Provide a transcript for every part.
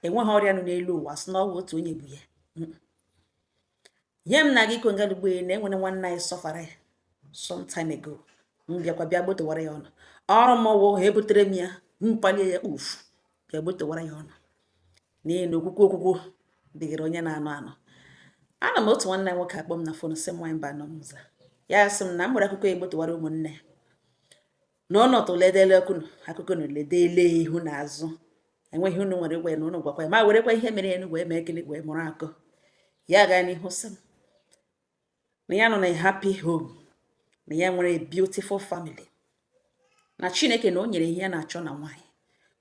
Enweghị ọrịa nọ n'elu ụwa sị na ọ bụ otu onye bụ ya. Ihe m na-aga ikwe ngalugbo ya na enwere nwanne anyị sọfara ya some time ago. M bịakwa bịa gbotowara ya ọnụ. Ọrụ m wụ ha ebutere m ya, m palie ya kpufu, bịa gbotowara ya ọnụ, n'ihi na okwukwu okwukwu dịgịrị onye na-anụ anụ. Ana m otu nwanne nwoke akpọ m na phone, sị m nwaanyị mba nọ m za. Ya sị m na m nwere akụkọ egbotowara ụmụnne na ọnọdụ ledele okunu akụkọ na ledele ihu na azụ, enweghị unu nwere gwa ya na unu gwakwa ya, ma werekwa ihe mere enu wee mee gịnị, wee mụrụ akọ. Ya gaa n'ihu sị m na ya nọ na a happy home, na ya nwere a beautiful family, na Chineke na o nyere ihe ya na-achọ na nwaanyị,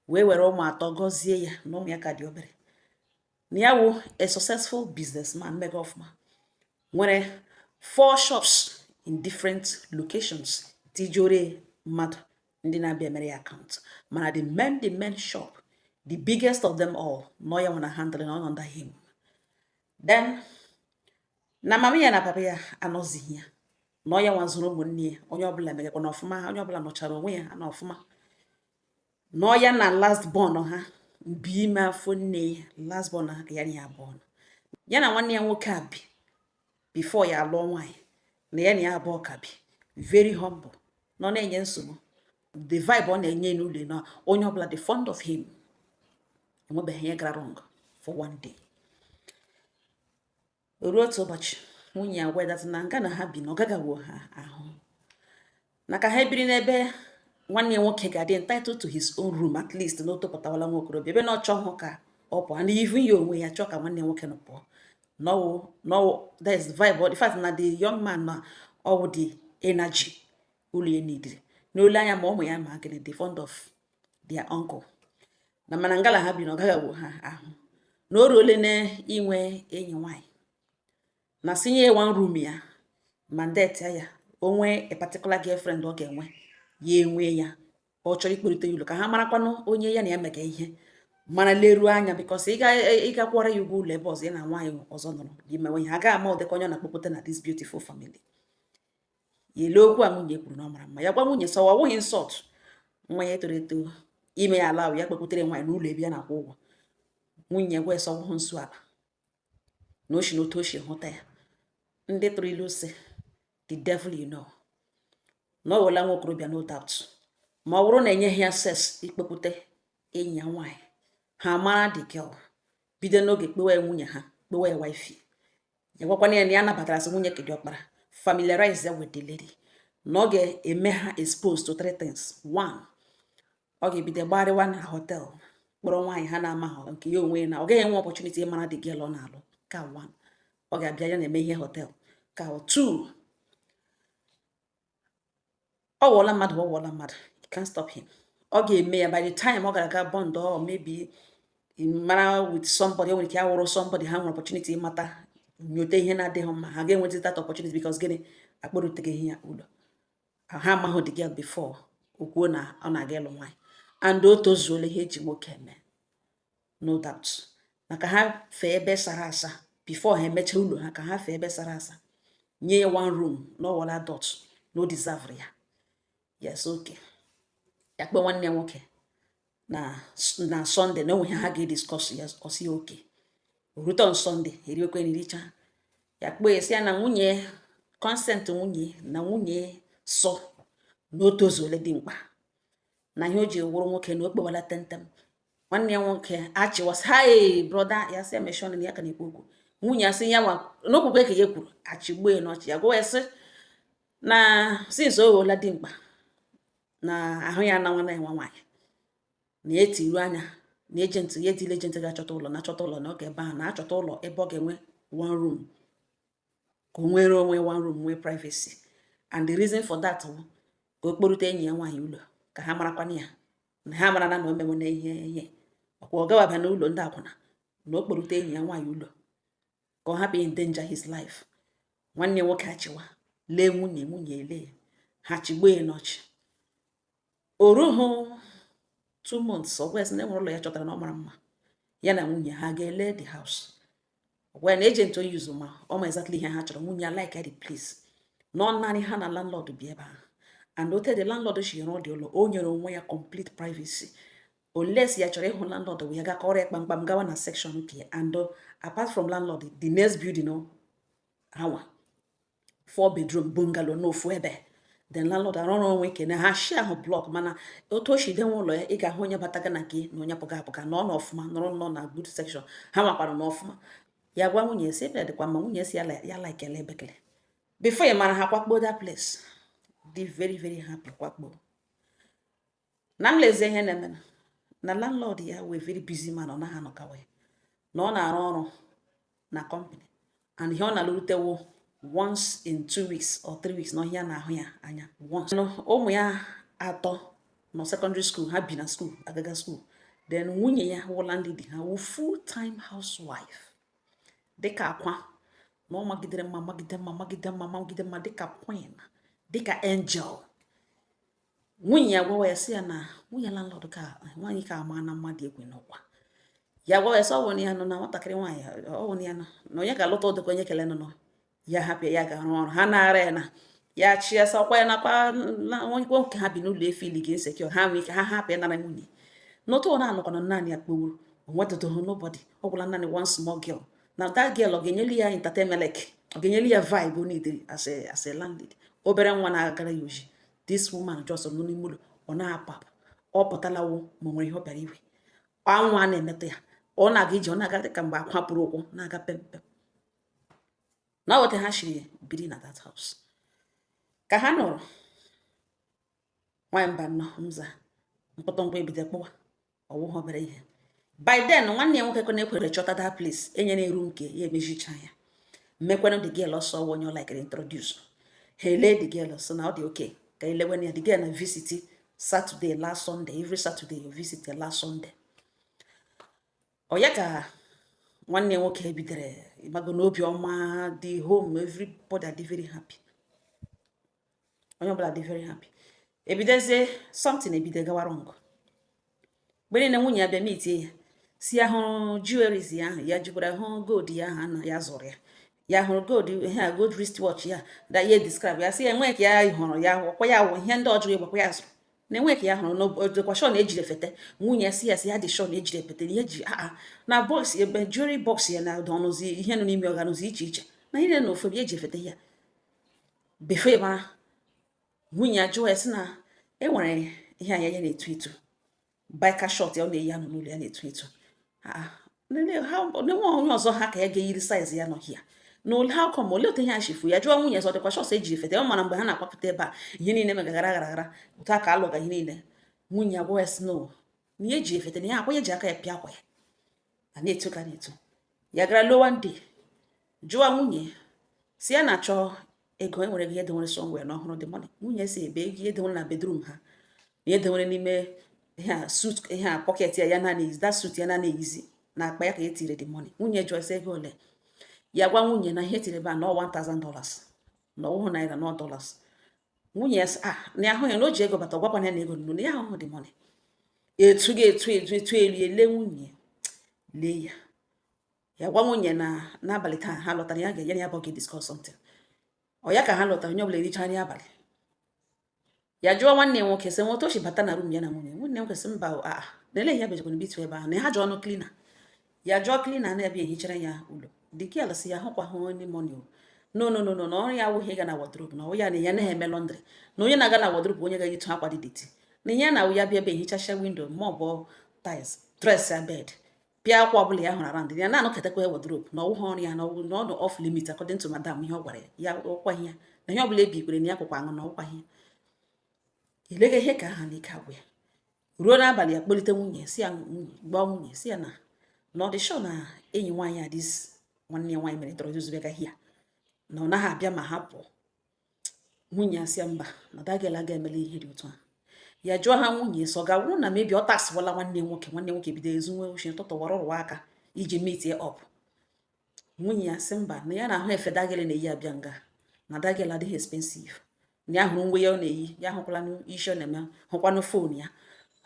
wee were ụmụ atọ gọzie ya, na ụmụ ya ka dị obere, na ya wụ a successful businessman mega ọfụma, nwere four shops in different locations, tijore mmadụ ndị na-abịa emere ya account, mana the main shop, the biggest of them all, nọ ya nwe na handling on under him. Then na mama ya na papa ya anọzighị ya, na ọ ya nwa zụrụ ụmụnne ya. Onye ọbụla megakwa na ọfụma, onye ọbụla nọchara onwe ya na ọfụma. Na ọ ya na last born ha bi ime afọ nne ya, last born ha ka ya na ya abụọ nọ. Ya na nwanne ya nwoke a bi before ya alụọ nwaanyị, na ya na ya abụọ ka bi very humble, na ọ na-enye nsogbu. The vibe ọ na-enye n'ụlọ, na onye ọbụla dị fond of him, enwebeghị ihe gara wrong for one day. O ruo otu ụbọchị, nwunye ya gwa that na nga na ha bi na ọ gagawo ha ahụ, na ka ha biri n'ebe nwanne ya nwoke ga-adị entitled to his own room at least, na o topụtawala nwa okorobịa, ebe na ọ chọghị ka ọ pụọ, and even ya onwe ya chọọ ka nwanne ya nwoke nọ pụọ n'ọwụ n'ọwụ. That is the vibe, the fact na the young man na ọwụ the energy ụlọ ya nidiri n'ole anya, ma ụmụ ya ma gịnị the fond of their uncle, na mana ngala ha bi na ọ gaghị awụ ha ahụ, na o ruole na inwe enyi nwanyị, na sinye ya one room ya, mandate ya o nwee a particular girlfriend ọ ga-enwe, ya enwe ya, ọ chọrọ ikporite ya ụlọ, ka ha marakwanụ onye ya na ya mega ihe, mara leruo anya, because ịga kwọrọ ya ụgwọ ụlọ ebe ọzọ, ya na nwaanyị ọzọ nọrọ imewe ihe, agaghị ama ụdịka onye ọ na-akpọpụta na this beautiful family. Ya ele okwu a nwunye kwuru na ọ mara mma. Ya gwa nwunye sọ ọ wụghị insult, nwa ya toro eto ime ya ala ahụ, ya kpọpụtere nwaanyị n'ụlọ ebe ya na-akwụ ụgwọ. Nwunye gwa sọ ọwụghị nsu ala, na o si n'otu o si hụta ya. Ndị tụrụ ilu sị the devil you know, na ọ wela nwa okorobịa, no doubt, ma ọ bụrụ na enyeghị ya access ikpepụta enyi ya nwaanyị, ha mara the girl, bido n'oge kpewa ya nwunye ha, kpewa ya wife ya, gwakwana ya na ya nabatara sị nwunye kedị ọkpara, familiarize ya with the lady, na ọ ga-eme ha exposed to three things. One, ọ ga-ebido gbarịwa na hotel kpọrọ nwaanyị ha na-amaghị nke ya onwe ya, na ọ gaghị enwe opportunity ịmara the girl ọ na-alụ ka one, ọ ga-abịa ya na-eme ihe hotel ka two. Ọ wụọla mmadụ, ọ wụọla mmadụ, you can't stop him. Ọ ga-eme ya by the time ọ gara aga bond or maybe mara with somebody, o nwere ike ya wụrụ somebody ha nwere opportunity ịmata nyote ihe na-adịghị mma. Ha ga-enweta that opportunity because gịnị? Akpọruteghị ya ụlọ, ha amaghị the girl before o kwuo na ọ na-aga ịlụ nwaanyị, and o tozuola ihe eji nwoke eme, no doubt, maka ha fee ebe sara asa before ha emechaa ụlọ ha, ka ha fee ebe sara asa, nye ya one room, na ọwọla adult, na o deserve ya. Yes, okay. Ya kpee nwanne ya nwoke na Sunday na onwe ha ga-ediscuss ya. Ọsị ya okay. Rute on Sunday, eriekwe nricha, ya kpee ya sị ya na nwunye consent, nwunye na nwunye sọ na o tozuole dị mkpa, na ihe o ji wụrụ nwoke, na o kpewala tentem. Nwanne ya nwoke achịwas, "Hi brother." Ya sị ya mechie ọnụ, na ya ka na-ekwu okwu. Nwunye ya sị ya nwa n'okwukwe ka ya kwuru, achịgbuo ya n'ọchị. Ya gwa ya sị na since o ghọọla dimkpa, na ahụ ya na nwanne ya nwa nwaanyị, na ya etiru anya na agent ya, etile agent ga-achọta ụlọ, na-achọta ụlọ, na ọ ga-ebe ahụ na-achọta ụlọ ebe ọ ga-enwe one room, ka o nwere onwe one room, nwee privacy. And the reason for that bụ ka o kporute enyi ya nwaanyị ụlọ, ka ha marakwana ya, na ha mara na o menwena ihe ihe ọkwa ọ gawaba n'ụlọ ndị akwụna, na o kporute enyi ya nwaanyị ụlọ, ka ọ hapụ endanger his life. Nwanne ya nwoke achịwa lee nwunye, nwunye ele ha, chigbuo ya n'ọchị. O rughụ 2 months, ọ gwa ya sị na enwere ụlọ ya chọtara na ọ mara mma, ya na nwunye ha ga-ele the house. Ọ gwa ya na agent o use ma ọ ma exactly ihe ha chọrọ. Nwunye ya like the place, na ọ naanị ha na landlord bi ebe ahụ, and ote the landlord si rụọ dị ụlọ, o nyere onwe ya complete privacy. Unless ya chọrọ ịhụ landlord, ya ga kọrọ ya kpamkpam, gawa na section nke ya. And apart from landlord, the next building ha nwa four bedroom bungalow n'ofu ebe. Then landlord arụrụ onwe kene ha share ahụ block, mana otu o si denwe ụlọ ya, ị ga-ahụ onye bataga na nke na onye pụga apụga na ọ nọ ọfụma, nọrọ nọ na good section. Ha nwakwara na ọfụma. Ya gwa nwunye si ebe dịkwa mma. Nwunye si ya like ele ebekele. Before ya mara, ha kwakpo that place, dị very very happy, kwakpo na m lezie ihe na-eme na landlord ya wee very busy man. Ọ naghị anọkawa ya na ọ na-arụ ọrụ na company, and ihe ọ na-alụrutewo once in 2 weeks or 3 weeks na ọhịa na-ahụ ya anya once. Ụmụ ya atọ nọ secondary school, ha bi na school, agaga school. Then nwunye ya wụ landlady ha, wụ full time housewife, dịka akwa na ọ magidere mma, magide mma, magide mma, magide mma, dịka queen, dịka angel. Nwunye ya gwawa ya sị ya na nwunye landlord ka nwaanyị ka ama na mmadụ egwe n'ụwa. Ya gwawa ya sị ọ bụ na ya nọ na nwatakịrị nwaanyị, ọ bụ na ya nọ na onye ga-alụta ụdịka onye kele nọ ya hapụ ya ga-arụ ọrụ ha na-ara ya na ya chi ya sọkwa ya nakwa na nwoke ha bi n'ụlọ efe ili ga insecure ha nwee ike ha hapụ ịnara nwunye n'otu ọ na-anọkwana naanị ya kpowuru onwetụtụghị nobody. Ọ gwụla naanị one small girl na that girl ọ ga-enyelu ya entertainment, like ọ ga-enyelu ya vibe o needed as a landlady. Obere nwa na-agara ya oji. This woman just nọ n'ime ụlọ, ọ na-apụ apụ, ọ pụtalawo ma o nwere ihe ọ bịara iwe. Anwụ a na-emetụ ya, ọ na-aga ije, ọ na-aga dịka mgbe akwa pụrụ ụkwụ na-aga pempem. Na weta ha shiri biri na that house ka ha nụrụ nwanyị mba nnọọ mza mkpọtọmkpọ ebido kpọwa ọwụghị obere ihe. By then nwanne ya nwoke kwana ekwere chọta that place enyere room nke ya emezicha ya mmekwanụ. The girl ọsọ wụ onye ọ likere introduce ha, ele the girl sị na ọ dị okay ka elewen ya. The girl na visit Saturday, last Sunday, every Saturday you visit last Sunday. Ọ ya ka nwanne ya nwoke bidoro ịmago n'obi ọma. The home, everybody dị very happy, onye ọbụla dị very happy. Ebidozie something ebido gawa wrong. Mgbe niile nwunye ya bịa meetie ya, si ya hụrụ jewelries ya ahụ, ya jikwara hụ gold ya ahụ na ya zụrụ ya, ya hụrụ gold ihe a, gold wristwatch ya da ya describe. Ya si ya enwe ka ya hụrụ ya gwakwa ya wụ ihe ndị ọjọọ gwakwa ya zụrụ na enwe ka ya hụrụ n'odekwa sure na ejiri efete. Nwunye ya si ya si ya dị sure na ejiri efete na ihe ji aa na box ebe jewelry box ya na ọnụzi ihe nọ n'ime ọganụzi iche iche na ihe na ofe eji efete ya. Before mara, nwunye ya jụọ ya sị na e nwere ihe anya ya na-etu etu biker short ya ọ na-eyi anọ n'ụlọ ya na-etu etu nenwe onye ọzọ ha ka ya ga-eyiri size ya nọ hia na ole ha kọm ole otu ihe a shifu. Ya jụọ nwunye sọ dịkwa sure ejiri efete ọ mara mgbe ha na-akwapụta ebe a ihe niile megagara gara gara otu a ka alụga ihe niile. Nwunye ya gwa ya sị no, na ihe eji efete na ya akwa ya ji aka ya pịa akwa ya a na-etu ka na-etu. Ya gara low one day jụọ nwunye si ya na-achọ ego, enwere ego ihe denwere somewhere na ọhụrụ the money. Nwunye si ebe ego ihe denwere na bedroom ha na ihe denwere n'ime ihe a suit, ihe a pocket ya, ya na eyizi that suit ya na eyizi na akpa ya ka e tiri the money. Nwunye jụọ sị ego ole. Ya gwa nwunye na ihe tiri ebe a na $1000 na ọwụhụ naira na dollars. Nwunye ya sị ah, na ya ahụ ya na o ji ego bata gwakwana ya na ego nnu na ya ahụhụ the money etu ga-etu etu etu elu ele. Nwunye lee ya, ya gwa nwunye na n'abalị taa ha lọtara ya ga-enyere ya bụ ga discuss something. Ọ ya ka ha lọtara, onye ọbụla ericha nri abalị. Ya jụọ nwanne ya nwoke sị nwoke o si bata na room ya na nwunye. Nwanne ya nwoke sị mba, a na ele ya bịajakwana bitu ebe ahụ na ha jụọ ọnụ cleaner. Ya jụọ cleaner na-abịa ehichara ya ụlọ. The girl sị ya hụkwa hụ onye money o. No, no, no, no, na ọrụ ya awụghị ịga na wardrobe, na ọ ya na ya naghị eme laundry, na onye na-aga na wardrobe onye ga-eyitu akwa dị dirty, na ihe na ya bịa ebe ehichacha window ma ọ bụ tiles, dress ya bed, pịa akwa ọbụla ya hụrụ around ya na-anọketakwa wardrobe, na ọwụghị ọrụ ya, na ọ nọ off limit according to madam. Ihe ọ gwara ya, ya ọkwaghị ya na ihe ọbụla ebikwere na ya kwụkwa aṅụ na ọkwaghị ya elega ihe ka aha n'ike agwụ ya. Ruo n'abalị ya kpọlite nwunye si ya, nwunye gbaa nwunye si ya na ọ dị sure na enyi nwaanyị a, this nwanne ya nwaanyị mere introduce bịa hia, na ọ naghị abịa ma ha pụọ. Nwunye ya sị ya mba, na that girl aga emela ihe dị otu a. Ya jụọ ha nwunye sọ ga-wụrụ na mebi ọ tasịwala nwanne nwoke. Nwanne nwoke bido ezu nwe oshi tụtụwara ụrụwa aka iji meet ya up. Nwunye ya sị mba, na ya na-ahụ efe that girl na-eyi abịa nga, na that girl adịghị expensive, na ya hụrụ nwe ya ọ na-eyi, ya hụkwala isi ọ na-eme, hụkwanụ phone ya,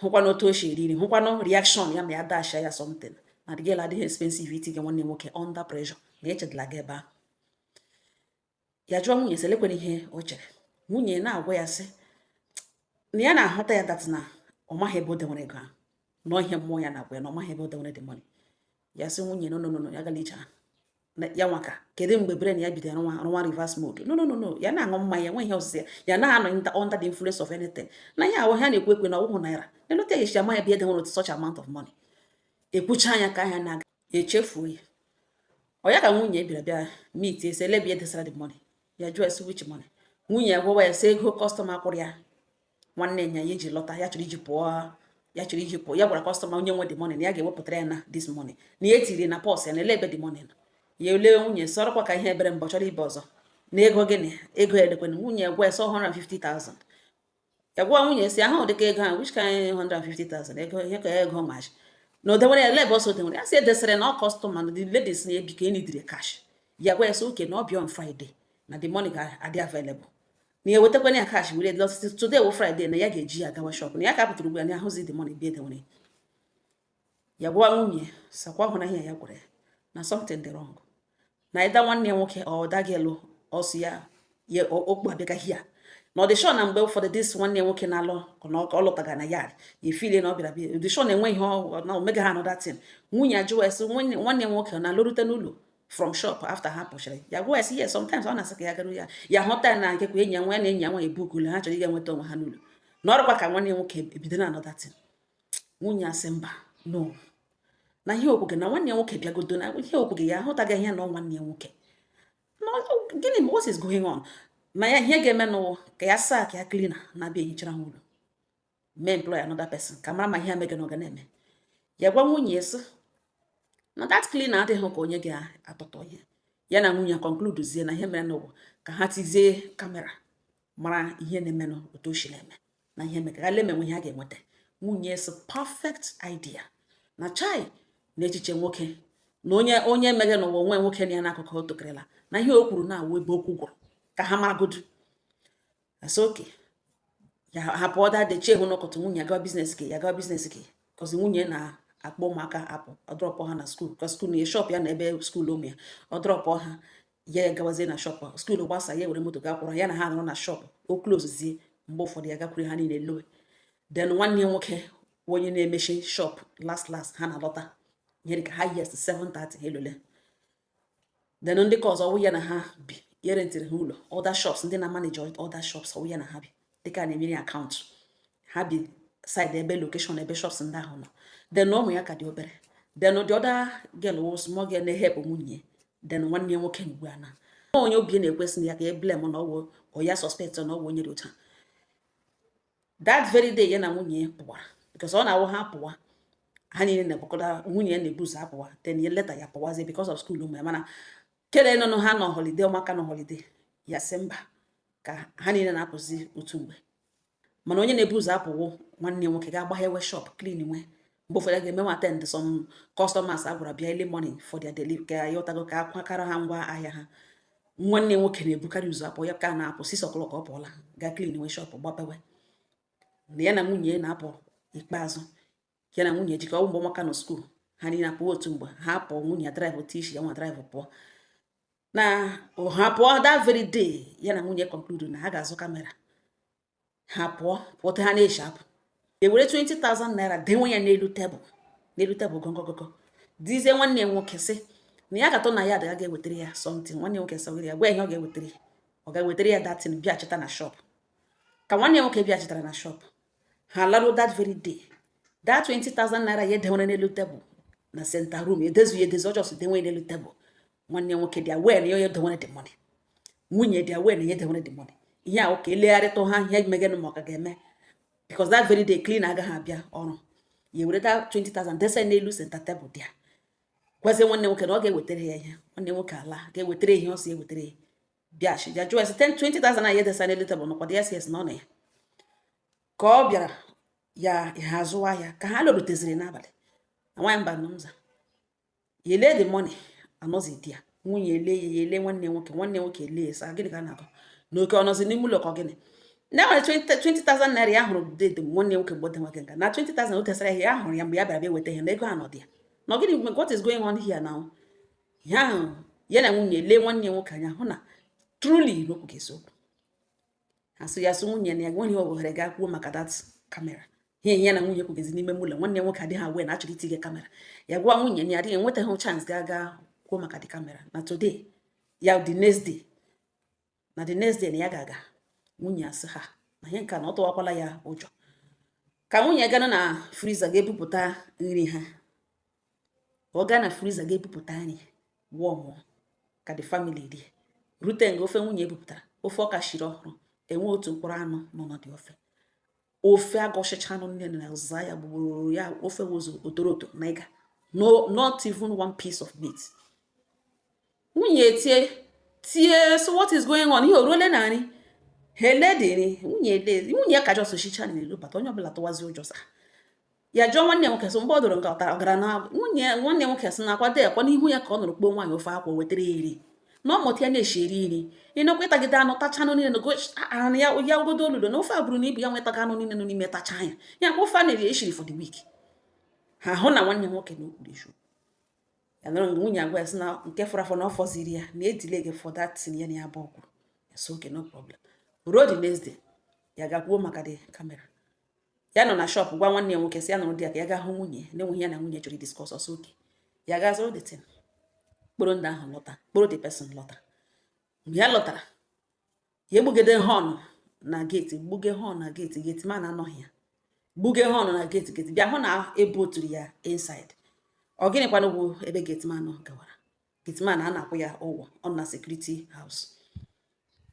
hụkwanụ otu o si eri nri, hụkwanụ reaction ya ma ya dasha ya something, na the girl adịghị expensive itinye nwanne nwoke under pressure, na echedala gị ebe ahụ. Ya jụọ nwunye sị elekwere ihe o chere. Nwunye na-agwa ya sị na ya na-ahụta ya that na ọ maghị ebe o denwere ego ahụ. Nọ ihe mmụọ ya na-agwa ya na ọ maghị ebe o dewere the money. Ya sị nwunye, "No, no, no, no, ya gala ije ahụ." Na ya nwaka, kedu mgbe brain ya bidoro rụwa reverse mode? No, no, no, no, ya na-aṅụ mmanya, enweghị ihe ọzụzụ ya, ya na-anọ under the influence of anything, na ihe ahụ ha na-ekwu ekwe na ọwụhụ naira elota ya esi ama ya bịa edewere such amount of money. Ekwucha ya ka ahịa na-aga, echefuo ya. Ọ ya ka nwunye bịara bịa meet esi ele ebe ya desara the money. Ya jụọ esi, "Which money?" Nwunye ya gwawa ya sị ego customer kwụrụ ya nwanne ya, ya eji lọta, ya chọrọ iji pụọ, ya chọrọ iji pụọ. Ya gwara customer onye nwe the money na ya ga-ewepụtara ya na this money na ya etiri na purse ya, na ele ebe the money nọ. Ya ele nwunye sọrọkwa ka ihe ebere mbọ chọrọ ibe ọzọ na ego gịnị, ego elekwana. Nwunye ya gwa ya sọ 150,000. Ya gwa nwunye si ahụ dịka ego ahụ, which kind 150,000 ego, ihe ka ego maji na o dewere ya lebe ọsọ dewere ya, sị edesịrị na ọ customer na the ladies na-ebi ka enidiri cash. Ya gwa ya sị oke, na ọ bịa on Friday na the money ga-adị available, na ya ewetakwana ya cash were lọsị. Today wụ Friday, na ya ga-eji ya gawa shop, na ya ka pụtara ugbu a na ya ahụzi the money bịa edewere. Ya gwa nwunye sakwa hụ na ihe ya gwara ya na something dị wrong, na ịda nwanne ya nwoke ọ daghị elu ọsọ ya ya okpu abịagaghị ya, na ọ dị sure na mgbe ụfọdụ this nwanne ya nwoke na-alụ na ọ lọtaga na yard, ya efile na ọ bịara bịa dị sure na enwe ihe na omega ha another thing. Nwunye ajụwa ya sị nwanne ya nwoke ọ na-alụrute n'ụlọ from shop after ha pụchara. Ya gwa ya sị yes, sometimes ọ na-asị ka ya garu ya, ya hụta ya na nkekwa enyi ya nwa ya na enyi ya nwa ebukule ha chọrọ ịga nweta onwe ha n'ụlọ, na ọrụkwa ka nwanne ya nwoke ebido na another thing. Nwunye asị mba, no, na ihe okwuge na nwanne ya nwoke bịagodo, na ihe okwuge ya ahụtaghị ihe na ọ nwanne ya nwoke na gịnị, what is going on? Na ya ihe ga-eme n'ụwa ka ya saa ka ya cleaner na-abịa ehichara ha ụlọ, mee employ another person ka mara ma ihe amega na ọ ga na-eme. Ya gwa nwunye ya sị na that cleaner adịghị ka onye ga-atọtọ ihe. Ya na nwunye conclude zie na ihe mere n'ụwa ka ha tizie camera mara ihe na-emenụ, otu o si na-eme na ihe mere ka lemenwe ihe a ga-enweta. Nwunye sị perfect idea, na chai na echiche nwoke na onye meghe n'ụwa onwe nwoke na ya n'akụkụ o tokerela na ihe o kwuru na-awụ ebe okwu gwụrụ ka ha maragodu. Asị oke ya hapụ ọda dị chie hụ n'ụkọtụ. Nwunye agawa business ke ya, gawa business ke kọzi. Nwunye na-akpọ ụmụaka apụ, ọ drop ha na school, ka school na shop ya na ebe school ụmụ ya, ọ drop ha, ya gawazie na shop. School gbasa, ya were moto gakwụrụ ya na ha nọrọ na shop. O close zie, mgbe ụfọdụ ya gakwuru ha niile lowe. Then nwanne ya nwoke bụ onye na-emechi shop last last. Ha na-alọta ihe dịka highest 7:30, ha elole. Then ndị ka ọzọ ọwụ ya na ha bi, ya rentịrị ha ụlọ, other shops, ndị na manage other shops, ọwụ ya na ha bi, dịka a na-emere account. Ha bi side ebe location ebe shops ndị ahụ nọ. Then ụmụ ya ka dị obere. Then the other girl wụ small girl na-ehepụ nwunye. Then nwanne ya nwoke ugbu a na onye obi na-ekwesị na ya ka e blame na ọwụ ọ ya suspect na ọwụ onye dị otu a. That very day ya na nwunye ya pụwara, because ọ na-awụ ha pụwa, ha niile na-ekpokọta. Nwunye ya na-ebu ụzọ apụwa, then ya later ya pụwazie because of school ụmụ ya. Mana kele nọ ha nọ holiday, ụmụaka nọ holiday, ya sị mba, ka ha niile na-apụzi otu mgbe. Mana onye na-ebu ụzọ apụwo nwanne ya nwoke, ga-agbaghewe shop, clean nwe. Mgbe ụfọdụ a ga-emenwe attend some customers a gwara bịa early morning for their delivery, ka ya ụtago ka akwakara ha ngwa ahịa ha. Nwanne ya nwoke na-ebukarị ụzọ apụ. Ya ka na-apụ 6 o'clock, ọ pụọla gaa clean nwe shop, gbapewe. Na ya na nwunye ya na-apụ ikpeazụ. Ya na nwunye jikọ mgbe ụmụaka nọ school, ha niile apụọ otu mgbe. Ha pụọ, nwunye ya drive tishi, ya nwa drive pụọ. Na ha pụọ that very day, ya na nwunye conclude na ha ga-azụ camera. Ha pụọ pụọta, ha na-eshi apụ, ewere 20,000 naira denwe ya n'elu tebụl, n'elu tebụl gọgọgọgọ. Dizie nwanne ya nwoke sị na ya gatọ na ya dị ga-ewetara ya something. Nwanne ya nwoke sị ya gwa ya ihe ọ ga-ewetara ya. Ọ ga-ewetara ya that thing, bịa cheta na shop. Ka nwanne ya nwoke bịa chetara na shop, ha laruo that very day, that 20,000 naira ya edewere n'elu tebụl na center room, edezu ya edezu ọjọọ, denwe n'elu tebụl. Nwanne ya nwoke dị aware na ya edewere the money, nwunye dị aware na ya edewere the money. Ihe ahụ ka elegharịta ha ihe megenụ ma ọ ka ga-eme, because that very day clean agaghị abịa ọrụ. Ya were that 20,000 desa n'elu center table dị ya, gwazie nwanne nwoke na ọ ga-ewetara ya ihe. Nwanne nwoke ala ga-ewetara ihe ọ sị ewetara ya, bịa shi ya jụọ ya sị 10 20,000 a ya desa n'elu tebụl nọkwa dị ya? Sị yes, na ọ nọ ya. Ka ọ bịara ya ha azụwa ahịa, ka ha lọruteziri n'abalị na nwaanyị mba nza ya ele the money anọzi di ya. Nwunye ele ya, ya ele nwanne nwoke, nwanne nwoke ele ya, sị gịnị ka a na-akọ na oke ọnọzi n'ime ụlọ, ka ọ gịnị na nwere 20,000 naira ya hụrụ dede nwanne nwoke mgbe o nwoke nka na 20,000 o tesara ya, ya hụrụ ya mgbe ya bịara bịa weta ihe na ego ahụ nọ dị ya na gịnị, what is going on here now? Ihe ahụ ya na nwunye lee nwanne ya nwoke anya hụ na truly n'okwu ga-eziokwu. Asị ya sị nwunye na ya nweghị ohere ga kwuo maka that camera. Ihe ya na nwunye kwugezi n'ime ụlọ, nwanne nwoke adịghị aware na achọrọ itinye camera. Ya gwa nwunye na ya adịghị enwetaghị chance ga aga kwuo maka the camera na today, ya the next day, na the next day na ya ga-aga. Nwunye asị ha na ihe nke a na ọ tụwakwala ya ụjọ. Ka nwunye gana na freezer ga-ebupụta nri ha, ka ọ gaa na freezer ga-ebupụta nri wọmụọ ka the family rie, rute nga ofe nwunye ebupụtara, ofe ọka shiri ọhụrụ, enwe otu mkpụrụ anụ nọ na dị ofe. Ofe agọchicha anụ nne na za ya gbugburu ya, ofe wụzụ otoroto na ịga, no, not even one piece of meat. Nwunye tie tie, "So what is going on?" Ihe oruole na nri ha ele dị nri nwunye ele, nwunye ka just shicha na bata. Onye ọbụla tụwazi ụjọ sa ya jụọ nwanne nwoke sị mgbe ọ dụrụ nke ọtara ọ gara na nwunye. Nwanne nwoke sị na akwado ya kwa n'ihu ya ka ọ nụrụ kpoo nwaanyị ofe akwa wetara ya eri na ọ mụta ya na-eshi eri nri ịnọkwa ịtagide anụ tacha anụ niile go anụ ya ya godo olulo na ofe a bụrụ na ibu ya nwetaga anụ niile nọ n'ime tacha ya ya kwa ofe a na-eri eshiri for the week. Ha hụ na nwanne nwoke na okwuru eziokwu. Ya nọrọ mgbe nwunye agwa ya sị na nke fọrọ afọ na ọ fọziri ya na edile gị for that thing ya na ya bụ ọkwuru ya. So okay, no problem. Ruo the next day, ya gakwuo maka the camera. Ya nọ na shop gwa nwanne ya nwoke sị ya nụrụ di ya ka ya gaa hụ nwunye na-enweghị ya na nwunye chọrọ discuss ọsọ oke. Ya gaa zụrụ the thing, kporo ndị ahụ lọta, kporo the person lọta. Mgbe ya lọtara, ya egbugede horn na gate, gbuge horn na gate, gate man anọghị ya. Gbuge horn na gate, gate bịa hụ na eboturu ya inside. Ọ gịnịkwanụ bụ ebe gate man gawara? Gate man a na-akwụ ya ụgwọ, ọ nọ na security house.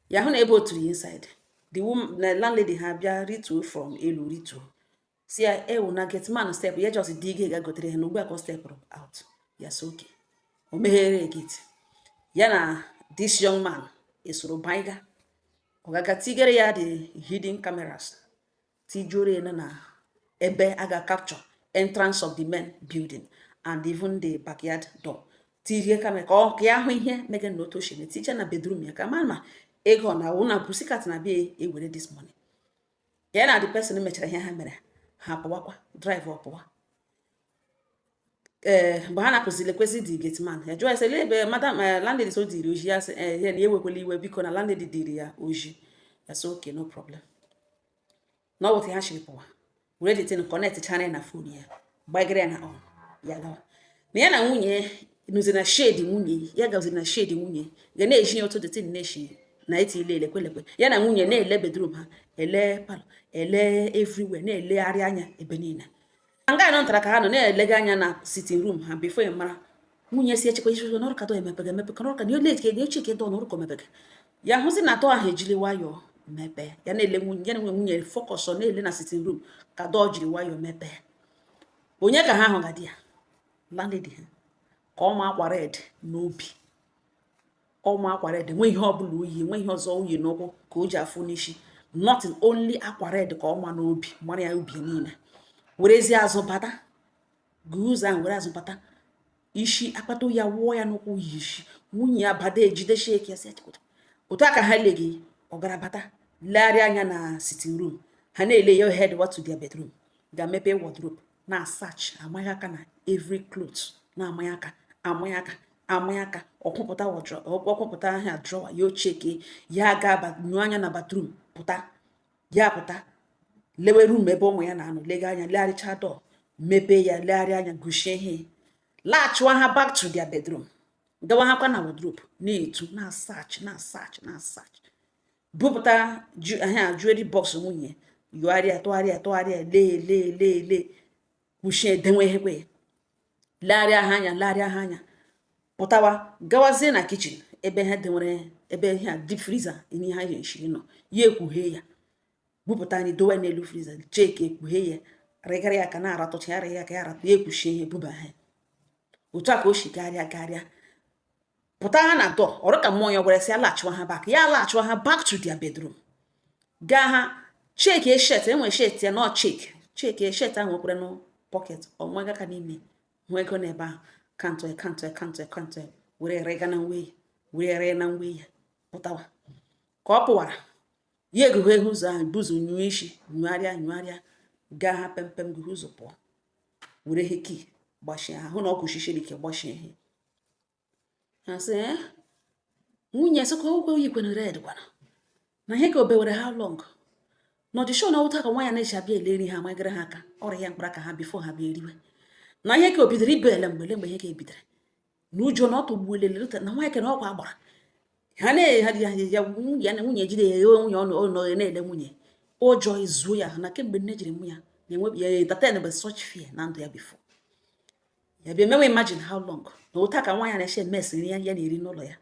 Ya hụ na ebe oturu ya inside, the woman na landlady ha bịa rituo from elu rituo, si ya ewu na gate man step ya just dị ige ga gotere ha na ugbu a ka ọ stepụrụ out. Ya so okay, o meghere gate, ya na this young man esoro baiga. Ọ gaga tigere ya the hidden cameras, tijuoro ya na ebe a ga capture entrance of the main building and even the backyard door, tirie camera ka ọ ka ya hụ ihe mege na otu oshime tije na bedroom ya ka ma ego ọ na-awụ na pussycat na bịa ewere this money. Ya na the person mechara ihe ha mere, ha pụwakwa, drive ọ pụwa. Ee, mgbe ha napụziri ekwesị dị gate man, ya jụọ ya sị, "Lee ebe madam landlady so dịrị oji?" Ya sị ee, ya na ewekwela iwe biko, na landlady dịrị ya oji. Ya sị okay, no problem. Na ọ bụ ha shiri pụwa, were the thing connect chara ya na phone ya, gbagara ya na on. Ya gawa na ya na nwunye nụzi na shed nwunye ya, gaziri na shed nwunye ga na-eji ya otu the thing na-eshi na eti ile elekwe ya na nwunye na-ele bedroom ha, ele parlour, ele everywhere, na-elegharị anya ebe niile. Nga anọ ntara ka ha nọ na-elega anya na sitting room ha before ya mara nwunye si echekwa isi n'ọrụ ka door emepega emepe, ka n'ọrụ ka na ole ka eche ka door n'ọrụ ka omepega. Ya hụzi na door ahụ ejiri nwayọọ mepee. Ya na-ele nwunye ya na nwunye focus ọ na-ele na sitting room ka door jiri nwayọọ mepee. Onye ka ha hụ ga di ya, landlady ha, ka ọ ma akwa red n'obi, ọma akwa red, enwe ihe ọbụla oyi, enwe ihe ọzọ oyi n'ụkwụ ka o ji afụ n'isi, nothing, only akwa red ka ọ ma n'obi mara ya ubi niile. Werezie azụ bata gụọ ụzọ ahụ, were azụ bata, isi akpata ya wụọ ya n'ụkwụ yi isi nwunye ya bada ejide shake ya sị otu a ka ha leghị. Ọ gara bata legharịa anya na sitting room ha, na-ele ya, head what to their bedroom, ga-mepe wardrobe na search, amaghị aka na every cloth, na-amaghị aka, amaghị aka, amaghị aka. Ọkwụpụta wardrobe, ọkwụpụta ahịa drawer ya, ocheke ya ga nyụọ anya na bathroom, pụta, ya pụta lewe room ebe ụmụ ya na-anọ, lega anya, legharịcha door, mepee ya, legharịa anya, gụchie ihe, laghachịwa ha back to their bedroom, gawa ha kwa na wardrobe, na-etu, na search, na search, na search, bupụta ahịa jewelry box nwunye, yụgharịa, tụgharịa, tụgharịa, lee lee lee lee, kwuchie, denwe ihekwe, legharịa ha anya, legharịa ha anya, pụtawa, gawazie na kitchen ebe ha denwere, ebe ihe a deep freezer ihe ha eshiri nọ. Ya ekwughe ya, bupụta anyị, dowe n'elu freezer, check, ekpughe ya, rịgara ya ka na-aratụcha ya, rịga ka ya aratụ ya, ekwuchie ihe, buba ha. Otu a ka o si garịa garịa pụta ha na door ọrụ ka mmụọ ya gwara sị ya laghachiwa ha back. Ya laghachiwa ha back to their bedroom, gaa ha check shirt, enwe shirt ya nọ, check, check shirt ahụ nwekwara nụ pocket, ọ nwaga aka n'ime hụ ego n'ebe ahụ, count ya, count ya, count ya, count ya, were rịga na nwe ya, were ree na nwe ya, pụtawa. Ka ọ pụwara, ya egughe ụzọ ahụ buzo, nyụọ isi, nyụgharịa, nyụgharịa, gaa ha pempem, gughe ụzọ pụọ, were ihe key gbachie ha, hụ na ọ kwụchichiri ike, gbachie ihe. Ha sị eh, nwunye sịkwa okwe yikwene red kwana na ihe ka o bewere how long. Na ọ dị sure na ọwụta ka nwaanyị na-eji abịa ele nri ha, amagara ha aka ọrịa ya mkpara ka ha before ha bịa eriwe. Na ihe ka o bidoro ibe ele mgbe ele mgbe ihe ka ebidoro na ụjọ na ọ tọgbuola ele na nwaanyị kere ọkwa agbara ha na ha ya ya nwunye ya na nwunye jide ya ewe nwunye ọnụ ọnụ na-ele nwunye, ụjọ ezuo ya ahụ na kemgbe nne jiri mụ ya na-enwe ya entertain bụ such fear na ndụ ya before ya bịa emewe. Imagine how long na ụta ka nwaanyị na-eche emesi nri ya ya na-eri n'ụlọ ya,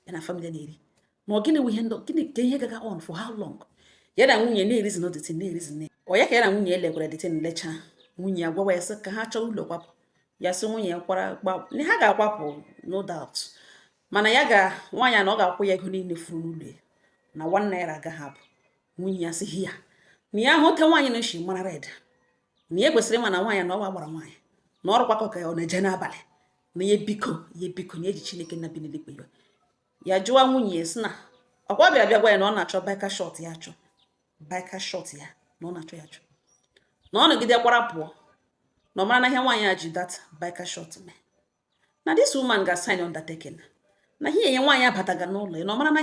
ya na family na-eri. Na ọ gịnị wụ ihe ndụ gịnị ka ihe gaga on for how long ya na nwunye na-erizi na the thing na-erizi na ọ ya ka ya na nwunye elekwara the thing lechaa. Nwunye ya gwawa ya sị ka ha chọọ ụlọ kwapụ. Ya sị nwunye ya kwara gba na ha ga-akwapụ, no doubt, mana ya ga nwaanyị na ọ ga-akwụ ya ego niile furu n'ụlọ ya, na ₦1 agaghị apụ. Nwunye ya sị hia na ya hụta nwaanyị na-eshi mara red, na ya kwesịrị ịma na nwaanyị na ọwa gbara nwaanyị na ọrụkwa ka ọ na-eje n'abalị, na ya biko, ya biko, na eji Chineke nna bi n'eluigwe ya. Ya jụwa nwunye ya sị na ọkwa bịara bịa gwa ya na ọ na-achọ biker short ya, achọ biker short ya, na ọ na-achọ ya achọ, na ọ nọgide kwara pụọ, na ọ mara na ihe nwaanyị a ji that biker short mee, na this woman ga-sign undertaking na ihe enye nwaanyị abataga n'ụlọ ya, na ọ mara na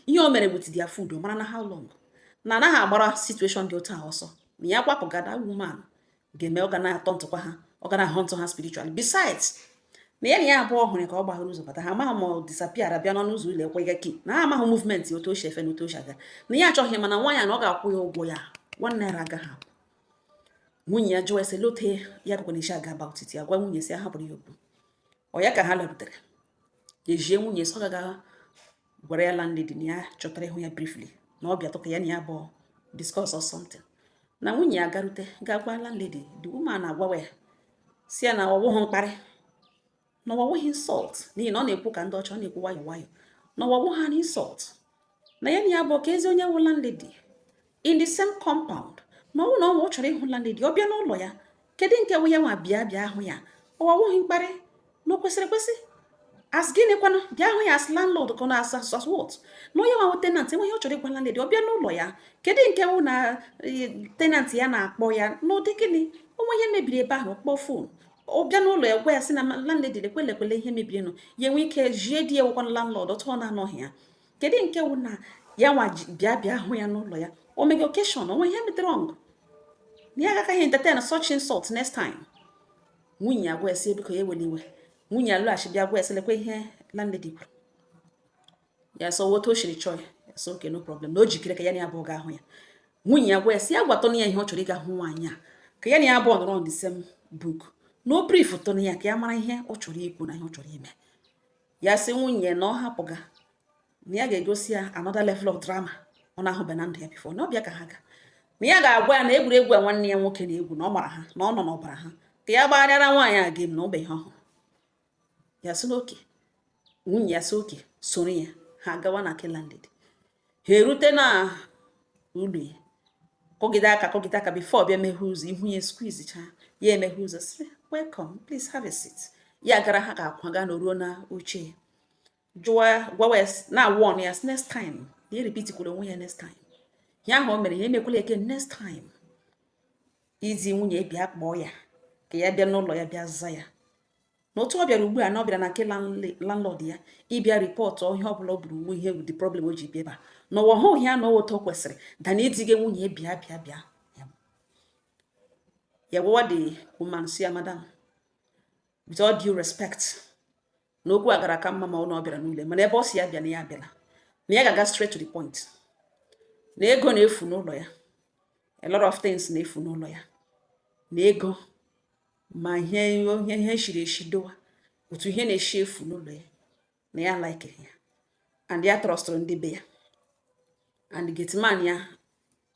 ihe o mere with their food, ọ mara na how long na anaghị agbara situation dị otu a ọsọ, na ya kwapụga, that woman ga-eme ọ ga na-atọ ntụkwa ha, ọ ga na-ahụ ntụ ha spiritually. Besides, na ya na ya abụọ hụrụ ka ọ gbaghara ụzọ bata, ha amaghị ma ọ disappear bịa n'ọnụ ụzọ ụlọ ekweghị ki na ha amaghị movement otu o si efe na otu o si aga, na ya achọghị, mana nwaanyị na ọ ga-akwụ ya ụgwọ ya, ₦1 agaghị apụ. Nwunye ya jụọ ese lote ya gakwana isi aga about it. Ya gwa nwunye si ya hapụrụ ya okwu ọ ya ka ha lerutere ejie. Nwunye sọ gaga gwara ya landlady na ya chọtara ịhụ ya briefly, na ọ bịa tụka ya na ya bụ discuss or something. Na nwunye ya garute ga gwa landlady, the woman agwawa ya si ya na ọwụghị mkparị, na ọwụghị insult, n'ihi na ọ na-ekwu ka ndị ọcha, ọ na-ekwu nwayọ nwayọ, na ọwụghị an insult, na ya na ya bụ ka ezi onye wụ landlady in the same compound, na ọwụ na ọ chọrọ ịhụ landlady, ọ bịa n'ụlọ ya. Kedu nke wụ ya nwa bịa bịa hụ ya? Ọwụghị mkparị, na o kwesịrị ekwesị as gịnị kwanụ bịa hụ ya as landlord ka ọ na as what, na onye nwa tenant enweghị ọ chọrọ ịgwa landlady, ọ bịa n'ụlọ ya. Kedu nke wụ na tenant ya na-akpọ ya n'ụdị gịnị? Onwe ihe mebiri ebe ahụ, kpọọ phone, ọ bịa n'ụlọ ya gwa ya sị na landlady lekwelekwele ihe mebiri nụ, ya enwe ike jie di ya wụkwanụ landlord otu ọ na-anọghị ya. Kedu nke wụ na ya nwa bịa bịa hụ ya n'ụlọ ya? O mege occasion onwe ihe metere wrong, na ya agaghị entertain such insult next time. Nwunye ya gwa ya sị biko ya ewela iwe. Nwunye ya lọghachi bịa gwa ya sị lekwa ihe landlady kwuru. Ya sọ otu o siri chọọ ya. Ya sị okay, no problem, na o jikere ka ya na ya abụọ ga-ahụ ya. Nwunye ya gwa ya sị ya gwatọnụ ya ihe ọ chọrọ ịga hụ nwaanyị a, ka ya na ya abụọ nọrọ on the same book, na o brief tụnụ ya ka ya mara ihe ọ chọrọ ikwu na ihe ọ chọrọ ime. Ya sị nwunye na ọ hapụga, na ya ga-egosi ya another level of drama ọ na-ahụbe na ndụ ya before, na ọ bịa ka ha ga, na ya ga-agwa ya na egwuregwu a nwanne ya nwoke na-egwu na ọ mara ha, na ọ nọ n'ọbara ha, ka ya gbagharịara nwaanyị a game na ọbe ihe ọhụrụ. Ya sị n'oke nwunye ya sị oke soro ya. Ha gawa na landlady, ha erute na ụlọ ya, kụgide aka, kụgide aka before bịa meghe ụzọ. Ihu ya squeeze cha ya, emeghe ụzọ sị, "Welcome, please have a seat." Ya gara ha ga-akwaga na ruo na oche ya, jụwa gwawa ya na warn ya next time na ya repeat kwuru onwe ya, next time ya ahụ o mere ya emekwala again, next time izi nwunye bịa kpọọ ya ka ya bịa n'ụlọ ya bịa za ya. Na otu ọ bịara ugbu a, na ọ bịara na nke landlord ya ịbịa report ihe ọbụla ọ bụrụ uwe ihe the problem o ji bịa ebe a n'ụwa hụ ya na otu o kwesịrị dana idige nwunye bịa bịa bịa ya gwawa the woman si ya, "Madam, with all due respect, na okwu a gara aka mma ma ọ na ọ bịara n'ụlọ, mana ebe ọ si ya bịa na ya abịala, na ya ga-aga straight to the point, na ego na-efu n'ụlọ ya, a lot of things na-efu n'ụlọ ya, na ego ma ihe ihe ihe shiri eshi dowa otu ihe na-eshi efu n'ụlọ ya, na ya like ya and ya trustụrụ ndị be ya and gateman ya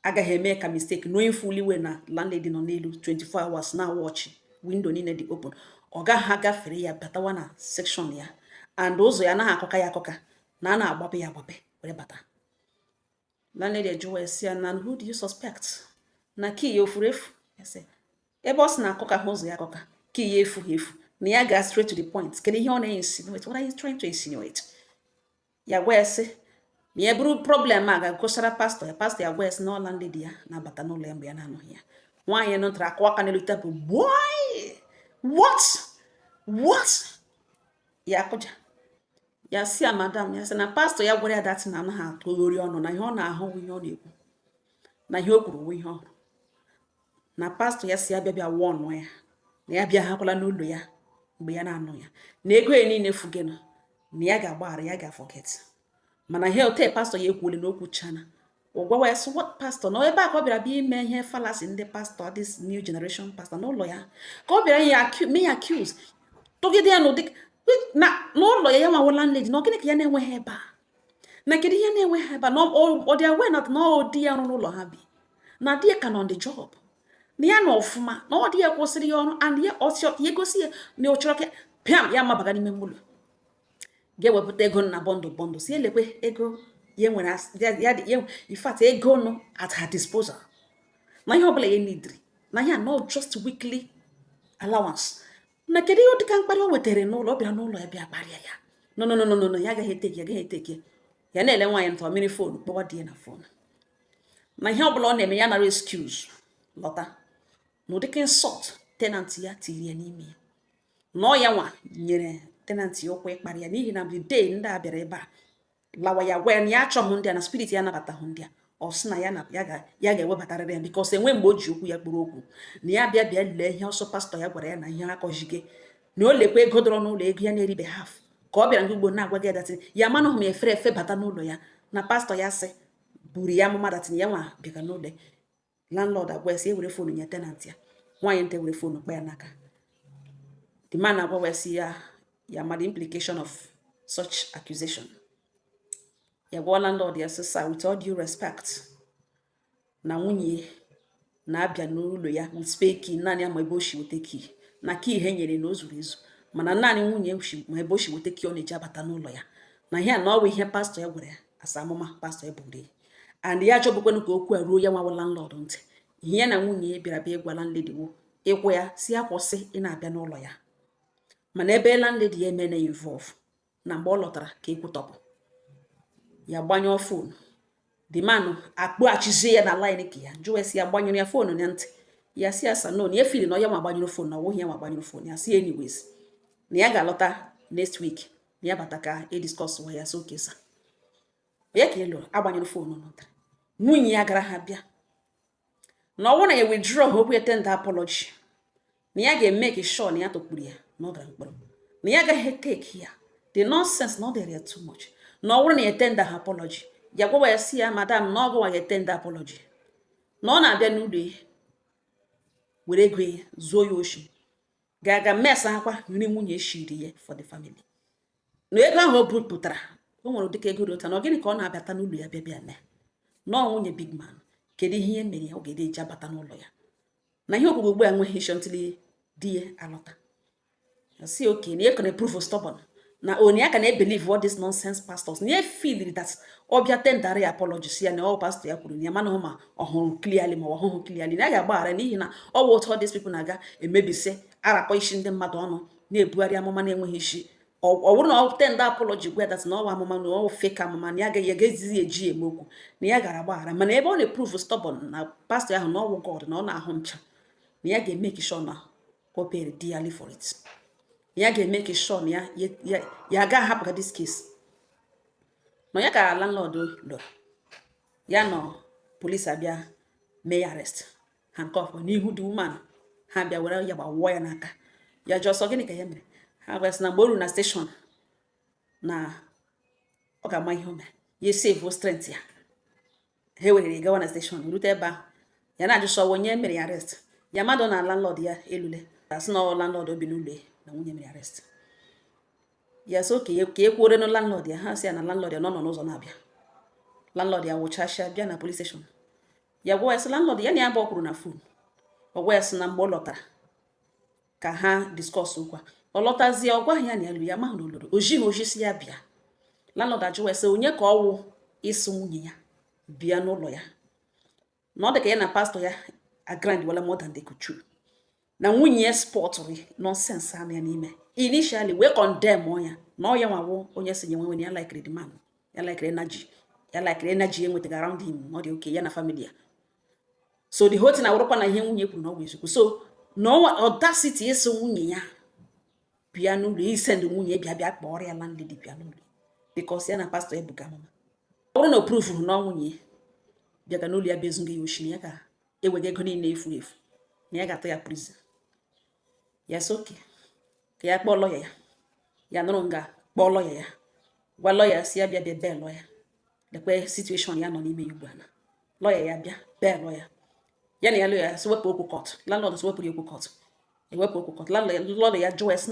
agaghị eme ka mistake, knowing fully well na landlady nọ n'elu 24 hours na watch window niile dị open, ọ gaghị agafere ya batawa na section ya and ụzọ ya anaghị akọka ya akọka, na a na-agbape ya agbape were bata." Landlady ejụwa ya sị ya na who do you suspect na key ya ofuru efu? Ya sị ebe ọ sị na akọka ha ụzọ ya akọka, key ya efughị efu, na ya gaa straight to the point, kedu ihe ọ na-insinuate? What are you trying to insinuate? Ya gwa ya sị ma ya bụrụ problem a ga-agosara pastor ya. Pastor ya gwa ya sị na ọ landlady ya na-abata n'ụlọ ya mgbe ya na-anọghị ya. Nwaanyị nụtara akụ aka n'elu tebụl, boy, what ya akụja. Ya si ya madam, ya sị na pastor ya gwara ya that na anaghị atụghori ọnụ na ihe ọ na-ahụ ihe ọ na-ekwu, Na ihe o kwuru wụ ihe ọhụrụ na pastọ ya si ya bịa bịa wụọ ya, na ya bịa hakwala n'ụlọ ya mgbe ya na-anụ ya, na ego ya niile fugenu, na ya ga-agbaghara ya, ga-forget. Mana ihe ote pastọ ya ekwuole na okwu chana ụgwawa ya sị, what pastor? Na ebe a ka ọ bịara bịa ime ihe fallacy ndị pastọ, this new generation pastor, n'ụlọ ya ka ọ bịara ya mee ya accuse, tụgide ya n'ụdị na n'ụlọ ya, ya nwawo landlady, na ọ gịnị ka ya na-enweghị ebe a, na kedu ihe na-enweghị ebe a, na ọ dị aware na ọ di ya rụrụ ụlọ ha bi, na di ya ka nọ on the job, na ya nọ ọfụma, na ọ dị ya kwụsịrị ya ọrụ, and ya ọsịọ ya egosi ya na ọ chọrọ ka pịam ya mabaga n'ime ụlọ, ga-ewepụta ego na bundle bundle, si elekwe ego ya nwere ya dị ya. In fact, ego nọ at her disposal, na ihe ọbụla ya nidiri, na ihe a not just weekly allowance. Na kedu ihe dịka mkparị o wetara n'ụlọ ọ bịara n'ụlọ ya bịa kparịa ya? No, no, no, no, no, no, ya agaghị eteki, ya agaghị eteki. Ya na-ele nwaanyị ntọ mmiri, phone kpọwa di ya na phone, na ihe ọbụla ọ na-eme ya nara excuse lọta na ụdịka insult tenant ya tiri ya n'ime ya, na ọ ya nwa nyere tenant ya ụkwụ ịkparị ya, n'ihi na the day ndị a bịara ebe a lawa, ya gwa ya na ya achọghị ndị a, na spirit ya anabataghị ndị a. Ọ sị na ya na ya ga-ewebatarịrị ya, because enwe mgbe o ji okwu ya kpụrụ okwu na ya bịa bịa lee ihe ọsọ pastọ ya gwara ya na ihe akọjige, na o lekwa ego dọrọ n'ụlọ, ego ya na-eribe half, ka ọ bịara nke ugbo na-agwa gị that ya amanụghị m efere efe bata n'ụlọ ya, na pastọ ya sị buru ya amụma that ya nwa bịara n'ụlọ landlord agwa ya sị ewere phone nye tenant ya. Nwaanyị nta were phone kpa ya n'aka. The man agwa ya sị ya ya ma the implication of such accusation. Ya gwa landlord ya sị, "Sir, with all due respect, na nwunye na-abịa n'ụlọ ya with spare key, naanị ya ma ebe o si weta key, na key ihe nyere na o zuru ezu, mana naanị nwunye si ma ebe o si weta key ọ na-eji abata n'ụlọ ya, na ihe a na ọ bụ ihe pastọ ya gwara ya asa amụma pastọ ya buru ya, and ya achọbụkwanụ ka okwu a ruo ya nwawa landlord ntị. Ihe ya na nwunye ya bịara bịa ịgwa landlady wo ịkwụ ya si ya kwụsị ị na-abịa n'ụlọ ya, mana ebe landlady ya emene involve, na mgbe ọ lọtara ka ekwutọpụ ya." Gbanyụọ phone. The man akpọghachizie ya na line ka ya jụọ esi ya gbanyụrụ ya phone na ntị. Ya si ya sa no, na ya feel na ọ ya nwa gbanyụrụ phone, na ọ wụghị ya nwa gbanyụrụ phone. Ya si anyways, na ya ga-alọta next week, na ya bata ka e discuss wa. Ya sị okay sir. Ya ka ị lụrụ agbanyụrụ phone nụtara nwunye ya gara ha bịa, na ọ bụrụ na ya withdraw ha okwu ya, tender apology, na ya ga-emeke sure na ya tọkpuru ya na ọ gara mkpọrọ, na ya agaghị take ya the nonsense, na ọ dịrị ya too much, na ọ bụrụ na ya tender ha apology. Ya gwawa ya si ya, madam, na ọ gụwa ya tender apology, na ọ na-abịa n'ụlọ ya were ego ya zuo ya oshi, ga-aga mesa akwa nri nwunye shiri ya for the family, na ego ahụ o bupụtara o nwere dịka ego dị ụta, na ọ gịnị ka ọ na-abịata n'ụlọ ya bịa bịa mee, na ọ nwunye big man, kedu ihe ya mere ya ọ ga-ede eji abata n'ụlọ ya, na ihe okwukwe ugbu a enweghị isi until di ya alọta. Ya si okay, na ya kana prove stubborn, na onye ya ka na-ebelieve what this nonsense pastors, na ya feel that ọ bịa tendara ya apology, si ya na ọ pastor ya kwuru na ya mana hụ ma ọ hụrụ clearly ma ọ hụghị clearly, na ya ga-agbaghara, n'ihi na ọ bụ otu all these people na-aga emebisi arakọ isi ndị mmadụ ọnụ, na-ebugharị amụma na-enweghị isi. Ọ bụrụ na ọ tender apology gwa ya that na ọwa amụma, na ọ fake amụma, na ya agaghị egezizi eji eme okwu, na ya gara agbaghara, mana ebe ọ na-eprove stubborn na pastor ahụ na ọwụ God, na ọ na-ahụ ncha, na ya ga-emeke sure na o pay dearly for it, ya ga-emeke sure na ya ya aga ahapụ this case. Na ya ka landlord lụrụ ya nọ, police abịa mee ya arrest, handcuff n'ihu the woman. Ha bịa were ya gbawụọ ya n'aka. Ya jụọ sọ gịnị ka ya mere. Ha gwa sị na mgbe o ruru na station na ọ ga-ama ihe o mere. Ya save strength ya. Ha were ya gawa na station, rute ebe ahụ, ya na-ajụ sọ onye mere ya arrest. Ya mmadụ na landlord ya elule asị na ọ landlord obi n'ụlọ ya na nwunye mere arrest ya. Sị oke ka e kwuore na landlord ya. Ha sị ya na landlord ya nọ n'ụzọ na-abịa. Landlord ya wụchasịa bịa na police station. Ya gwa ya sị landlord ya na ya bụ kwuru na phone. Ọ gwa ya sị na mgbe ọ lọtara ka ha discuss okwu a. Ọ lọtazie, ọ gwaghị ya na elu ya mahụ na oloro o jighị oji si ya bịa. Landlord ajụwa ya sị onye ka ọwụ ịsụ nwunye ya bịa n'ụlọ ya, na ọ dị ka ya na pastọ ya agrind wala more than they could chew, na nwunye ya spọtụrụ nonsense anụ ya n'ime initially wee condemn ya, na ọ ya nwawo onye si nye nwe ya likere the man, ya likere energy, ya likere energy ya nwetara around him, na ọ dị okay ya na family ya. So the whole thing awụrụkwa na ihe nwunye kwuru na ọ bụ eziokwu. So na audacity ịsụ nwunye ya bịa n'ụlọ, isend nwunye bịa bịa kpọrọ ya landlady bịa n'ụlọ, because ya na pastọ ebuga amụma. Ọ bụrụ na o prove na ọ nwunye Bịaga n'ụlọ ya, bịa ezughị ya oshi, na ya ga-ewega ego niile efuru efu, na ya ga-atụ ya prison. Ya sị okay, ka ya kpọọ lọya ya. Ya nụrụ nga kpọọ lọya ya, gwa lọya si ya bịa, bịa bail ya, lekwe situation ya nọ n'ime ya ugbu a. Na lọya ya bịa bail ya, ya na ya lọya si wepụ okwu court. Landlord si wepụrụ ya okwu court, ewepụ okwu court. Landlord ya jụọ ya sị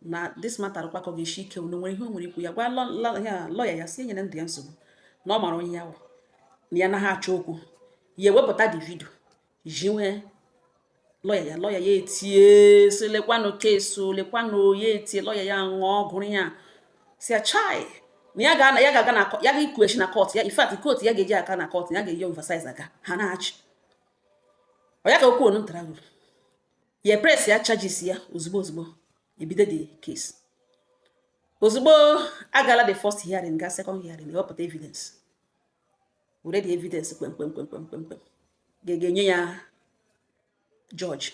na this matter kwa ka ọ ga-esi ike, na nwere ihe o nwere ikwu. Ya gwa lọya ya si enyere ndụ ya nsogbu, na ọ mara onye ya wụ, na ya anaghị achọ okwu. Ya ewepụta the video jiwe lọya ya. Lọya ya etie sị, "Lekwanụ case, lekwanụ." Ya etie, lọya ya ṅụọ gụrụ ya, si ya chai, na ya ga ya ga-aga na ya ga-ikwu echi na court ya. In fact, court ya ga-eji aka na court ya ga-eyi oversize aga ha na-achị ọ ya ka okwu onu ntara ruru ya. Press ya charges ya ozugbo ozugbo, ebido the case ozugbo. Agala the first hearing, ga second hearing, ewepụta evidence, were the evidence kpem kpem kpem kpem kpem kpem, ga-enye ya judge.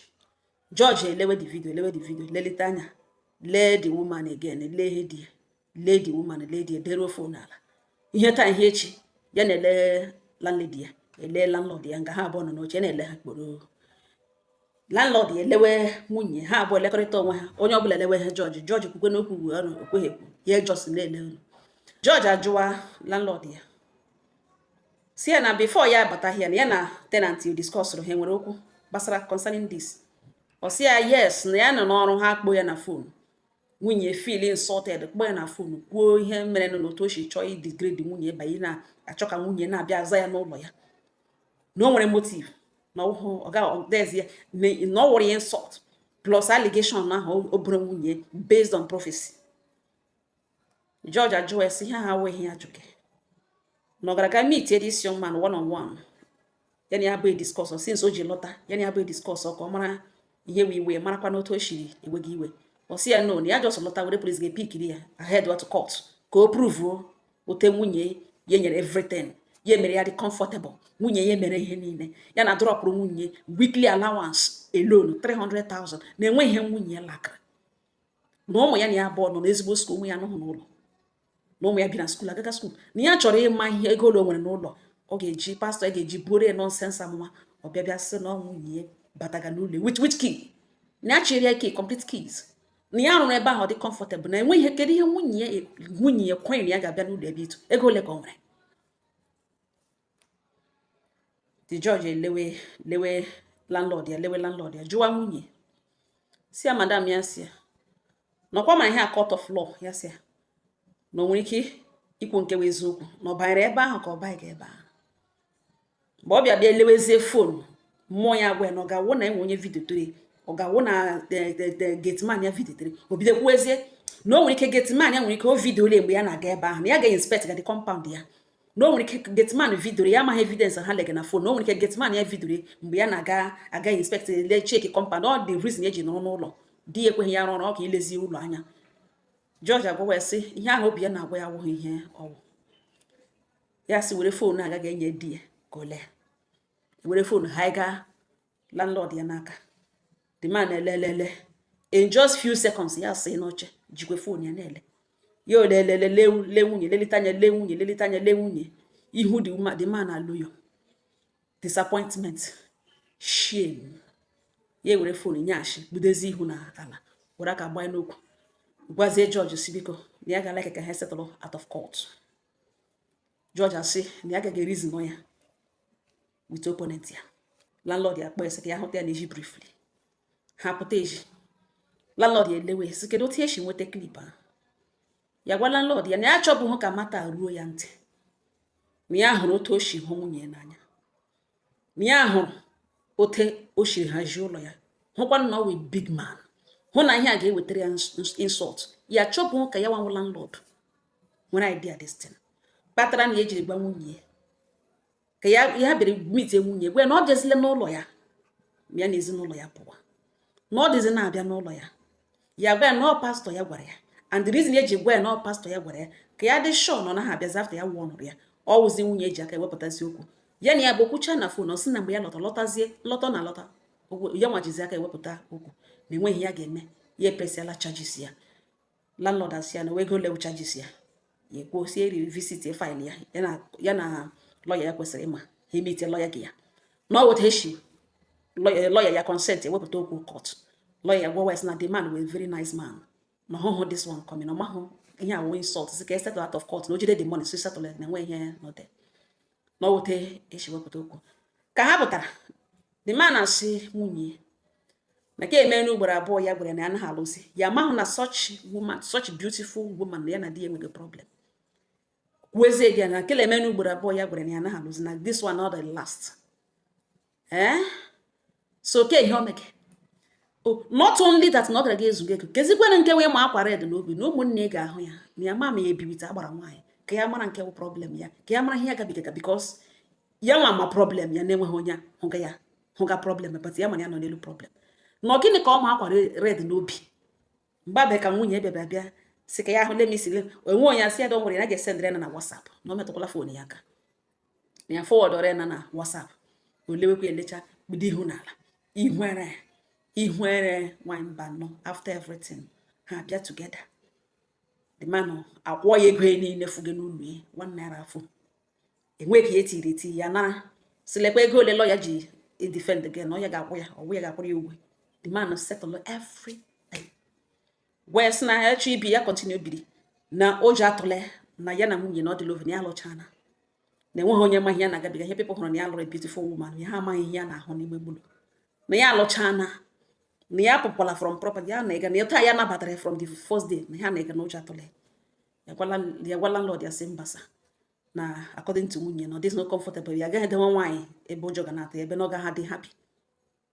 Judge elewe the video, elewe the video, lelite anya, lee the woman again, lee ihe di ya, lee the woman, lee di ya, deruo phone ala. Ihe taa, ihe echi, ya na-ele landlady ya, ele landlord ya, nga ha abụọ nọ n'oche na-ele ha kporo. Landlord ya elewe nwunye, ha abụọ elekọrịta onwe ha, onye ọbụla elewe ha. Judge, judge kwukwe n'okwu ugwu ọrụ okweghị ekwu, ya just na-ele unu. Judge ajụwa landlord ya, si ya na before ya abata here, na ya na tenant discuss, ha nwere okwu gbasara concerning this. Ọ sị ya yes, na ya nọ n'ọrụ, ha kpoo ya na phone, nwunye feel insulted, kpọọ ya na phone, kwuo ihe mere nụ n'otu o si chọọ i degrade nwunye, banye na-achọ ka nwunye na-abịa aza ya n'ụlọ ya, na o nwere motive, na ọhụ ọ ga ya na ọ wụrụ ya insult, plus allegation ahụ o boro nwunye based on prophecy. Judge ajụwa ya sị ihe ahụ awụghị ya jụke, na ọ gara aga meet this young man one on one, ya na ya bụ discuss since o ji lọta, ya na ya bụ discuss ka ọ mara ihe wee iwe, marakwa n'otu o siri enweghị iwe. Ọ sị ya no, na ya just lọta, were police ga-epikiri ya ahead to court ka o prove ote nwunye ya nyere everything, ya mere ya dị comfortable, nwunye ya mere ihe niile, ya na dropụrụ nwunye weekly allowance alone 300,000, na enweghị ihe nwunye ya lakara, na ụmụ ya na ya abụọ nọ n'ezigbo school, ụmụ ya nọhụ n'ụlọ, na ụmụ ya bi na school, agaga school, na ya chọrọ ịma ihe ego ole o nwere n'ụlọ. Ọ ga-eji pastọ ya ga-eji buoro ya nonsense amụma, ọ bịa bịa sị na ọ nwunye ya bataga n'ụlọ which key, na ya chịrị ya key, complete keys, na ya rụrụ ebe ahụ, ọ dị comfortable, na enweghị ihe. Kedu ihe nwunye ya kwenyere ya ga-abịa n'ụlọ ebe ịtụ ego ole ka ọ nwere? The judge elewe, lewe landlord ya, lewe landlord ya, jụwa nwunye, si ya, "Madam," ya si ya, "nọkwa ma ihe a court of law." Ya si ya na o nwere ike ikwu nke bụ eziokwu, na ọ banyere ebe ahụ ka ọ baghị ebe ahụ. Mgbe ọ bịa bịa elewezie phone, mmụọ ya agwa ya na ọ ga-awụ na enwe onye videotere, ọ ga-awụ na gateman ya videotere. O bido kwuwezie na o nwere ike gateman ya nwere ike o videole mgbe ya na-aga ebe ahụ, na ya ga-inspect ga the compound ya, na o nwere ike gateman videore ya, amaghị evidence ha lega na phone, na o nwere ike gateman ya videore mgbe ya na-aga aga inspect, le check compound. Ọ dị reason eji nọrọ n'ụlọ, di ya ekweghị ya rụọ ọrụ, ọ ka ilezi ụlọ anya. Judge agwawa ya sị ihe ahụ obi ya na-agwa ya awụghị ihe ọwụ. Ya sị were phone agaghị enye di ya ka o lee. Were phone ha gaa landlord ya n'aka. The man elelele, in just few seconds ya sị n'oche, jikwe phone ya na-ele ya, olelele, lee nwunye, lelite anya, lee nwunye, lelite anya, lee nwunye ihu. The woman, the man alụ ya disappointment, shame. Ya ewere phone nyaghachi, kpudezi ihu na ala, were aka gbaa n'okwu, gwazie judge si biko, na ya ga-like ka ha settle out of court. Judge asị na ya agaghị reason ya with opponent ya. Landlord ya kpọọ ya sị ka ya hụta ya n'eji briefly. Ha pụta eji, landlord ya elewe, sị kedu otu esi nweta clip ahụ. Ya gwa landlord ya na ya achọbụghị ka mata ruo ya ntị, na ya hụrụ otu o si hụ nwunye ya n'anya, na ya hụrụ otu o siri hazie ụlọ ya, hụkwanụ na ọ wụ big man, hụ na ihe a ga-ewetara ya insult. Ya chọpụ ka ya nwanwụ landlord nwere idea this thing kpatara na ya ejiri gwa nwunye ya ka ya bịara meet nwunye, gwa ya na ọ bịazile n'ụlọ ya, ma ya na ezinụlọ ya pụwa, na ọ dịzi na-abịa n'ụlọ ya. Ya gwa ya na ọ pastọ ya gwara ya, and the reason eji gwa ya na ọ pastọ ya gwara ya, ka ya dị sure na ọ naghị abịazi after ya wụọ ya. Ọ wụzi nwunye eji aka ewepụtazi okwu ya na ya bụ kwucha na phone. Ọ sị na mgbe ya lọta, lọtazie, lọta na lọta, ya nwajizi aka ewepụta okwu na enweghị ya ga-eme. Ya epresiala charges ya. Landlord asị ya na ego lewu charges ya. Ya ekwuo si eri visit file ya, ya na lawyer ya kwesịrị ịma. Ha emetie lawyer gị ya na ọ weta eshi lawyer ya consent ewepụta okwu court. Lawyer ya gwa wes na the man was a very nice man, na ọhụhụ this one coming, ọ mahụ ihe awụ insult, sị ka e settle out of court, na o jide the money, si settle na enwe ihe nọde na ọ weta eshi wepụta okwu. Ka ha pụtara, the man asị nwunye na ka eme n'ugboro abụọ ya gwara na ya anaghị alụzi ya, amahụ na such woman, such beautiful woman, na ya na di ya enweghị problem. Kwuezie gị na kele eme n'ugboro abụọ ya gwara na ya anaghị alụzi, na this one not the last. So ke ihe o mege? Oh, not only that, na ọ gara ga ezugo ego kezikwana nke wee ma akwa red n'obi na ụmụnne ga-ahụ ya na ya ma ma ya ebiwite agbara nwaanyị ka ya mara nke bụ problem ya, ka ya mara ihe ya gabigaga, because ya nwa ma problem ya na-enweghị onye hụga ya hụga problem, but ya mana ya nọ n'elu problem. Na ọ gịnị ka ọ ma akwa red n'obi mgbe abịa ka nwunye bịa bịa bịa si ka ya hụ lemisi onwe onye asị ya da o nwere ya ga-esendịrị ya na WhatsApp, na o metụkwala phone ya aka, na ya forward ya na WhatsApp. O lewekwa, elecha kpudo ihu n'ala, ihwere ihwere nwanyị mba nọ. After everything, ha bịa together. The man akwụọ ya ego ya niile fuge n'ụlọ ya, ₦1 afọ enweghị ka ya etiri eti ya nara, si lekwa ego ole lawyer ji defend gị, na ọ ya ga-akwụ ya, ọwụ ya ga-akwụrụ ya ụgwọ. The man settle everything wee sị na ya chọọ ibi ya continue biri, na ụjọ atụle na ya na nwunye na ọ dịla over, na ya alụchana, na enweghị onye ma ihe ya na-agabiga. Ihe people hụrụ na ya lụrụ a beautiful woman, ya ha amaghị ihe ya na-ahụ n'ime gbulu, na ya alụchana, na ya apụkwala from property ya na ịga na taa ya nabatara ya from the first day, na ya na ịga na ụjọ atụle ya. Gwala ya, gwa landlord ya sị mbasa na according to nwunye na ọ dịghị no comfortable, ya agaghị edewe nwaanyị ebe ụjọ ga na-atụ ya, ebe na ọ gaghị adị happy,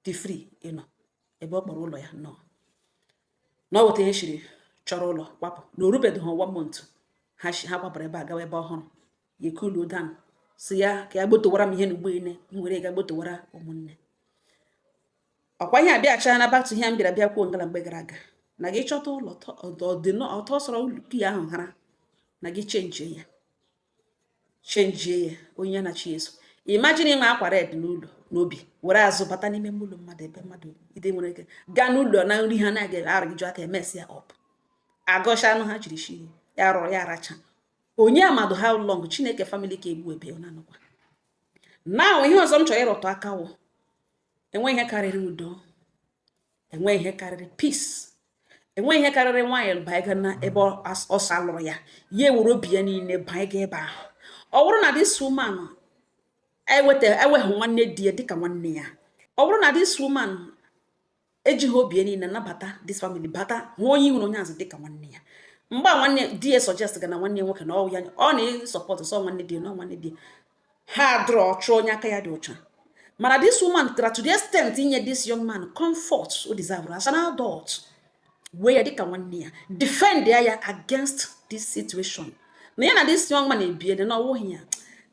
dị free ịnọ ebe ọ kpọrọ ụlọ ya nọ, na ọ weta ihe shiri chọrọ ụlọ kwapụ, na o rubeghị one month ha kwapụrụ ebe a gawa ebe ọhụrụ. Ya ekulu down, si ya ka ya gbotowara m ihe na ugboene m were ga gbotowara ụmụnne. Ọkwa ihe abịacha na back to ihe m bịara bịa kwuo ngala mgbe gara aga, na gị chọta ụlọ ọtọ sọrọ ụlọ ahụ hara na gị chenjie ya, chenjie ya onye na chi eso. Imagine inwe akwa red n'ụlọ n'obi were azụ bata n'ime ụlọ mmadụ, ebe mmadụ ide nwere ike gaa n'ụlọ na nri ha na-aga arịjụ aka emesi ya up, agọcha anụ ha jiri shi ya rụrụ ya aracha onye amadụ. How long Chineke family ka egbu ebe ọ na-anọkwa now. Ihe ọzọ m chọrọ ịrụtụ aka wụ, enwe ihe karịrị udo, enwe ihe karịrị peace, enwe ihe karịrị nwaanyị banye na ebe ọsọ alụrụ ya, ya ewere obi ya niile banye ebe ahụ. Ọ bụrụ na this woman eweta eweghị nwanne di ya dịka nwanne ya, ọ bụrụ na this woman ejighị obi ya niile nabata this family, bata hụ onye ihụrụ onye azụ dịka nwanne ya, mgbe a nwanne di ya suggest ga na nwanne ya nwoke na ọ ya ọ na-support sọ nwanne di ya na nwanne di ya ha dụrụ ọchụ onye aka ya dị ụcha. Mana this woman tara to the extent inye this young man comfort o deserve as an adult, wee ya dịka nwanne ya, defend ya ya against this situation na ya na this young man ebiele na ọwụghị ya.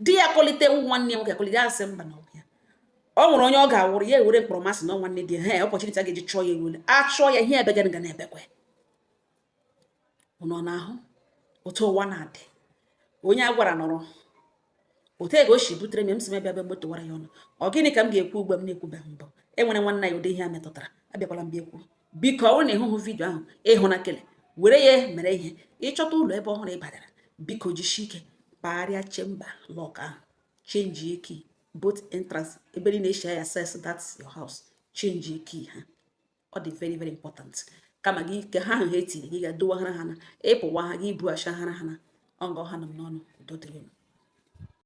Di ya kọlite nwanne ya nwoke akọlite ya, asị mba, na ọwụ ya ọ nwere onye ọ ga-awụrụ ya ewere mkpọrọmasị na nwanne di ya ha opportunity a ga-eji chụọ ya ewule achụọ ya ihe ebe ga na-ebekwe. Unu ọ na-ahụ otu ụwa na-adị? Onye a gwara nọrọ otu ego o si butere m, m si m bịa bịa gbotowara ya ọnụ. Ọ gịnị ka m ga-ekwu ugbu a m na-ekwubeghị mbụ? E nwere nwanna ya ụdị ihe a metụtara, abịakwala m bịa ekwu. Biko, ọ bụrụ na ịhụhụ video ahụ ịhụ na kele were ya mere ihe ịchọta ụlọ ebe ọhụrụ ị batara, biko jisie ike kpagharịa chamber lock ahụ, change key both entrance ebe niile esi access that your house, change key ha. Ọ dị very very important. Kama gị ka ha ahụ ha etiri gị ga-edowe hara ha na ịpụwa ha gị bughachi hara ha na ọngọ ha nọ m n'ọnụ. Udo dịrị unu.